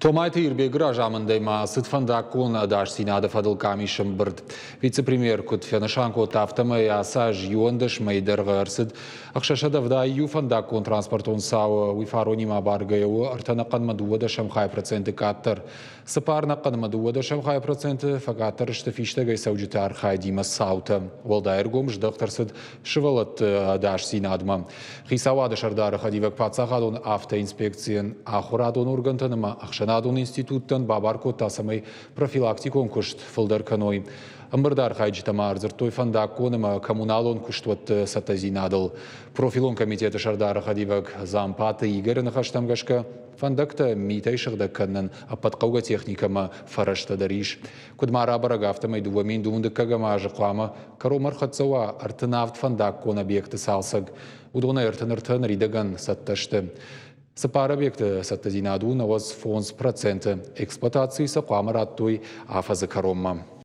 Томайты Ирбегы разамындӕй ма цыд фӕндаггон ӕдасдзинады фӕдыл къамисы ӕмбырд. Вице-премьер куыд фӕнысан кодта, афтӕмӕй ацы аз 11 мӕйы дӕргъы ӕрцыд 671 фӕндаггон транспортон цауы, уый фаронимӕ абаргӕйӕ у ӕртӕнӕхъӕнмӕ дыууӕдӕсӕм хай проценты къаддӕр. Цыппар ӕнӕхъӕнмӕ дыууӕдӕсӕм хай проценты фӕкъаддӕр сты фистӕгӕй цӕуджыты архайдимӕ цаутӕ. Уӕлдай ӕргом здӕхт ӕрцыд сывӕллӕтты ӕдасдзинадмӕ. Хицауады сӕрдары хӕдивӕг паддзахадон автоинспекцийӕн ахуырадон органтӕн ӕмӕ ӕхсӕнадон институттӕн бабар кодта, цӕмӕй профилактикон куыст фылдӕр кӕной. Ӕмбырды архайджытӕ ма ӕрдзырдтой фӕндаггон ӕмӕ коммуналон куыстуӕтты цӕттӕдзинадыл. Профилон комитеты сӕрдары хӕдивӕг Дзампаты Игоры ныхӕстӕм гӕсгӕ, фӕндӕгтӕ митӕй сыгъдӕг кӕнынӕн ӕппӕт хъӕугӕ техникӕмӕ фӕрӕзтӕ дӕр ис. Куыд ма рабӕрӕг, афтӕмӕй 2025 азы хъуамӕ кӕронмӕ ӕрхӕццӕ уа 37 фӕндаггон объекты цалцӕг. Уыдонӕй 33 ныридӕгӕн цӕттӕ сты. Цыппар объекты цӕттӕдзинад у 95%. Эксплуатацийы сӕ хъуамӕ радтой афӕдзы кӕронмӕ.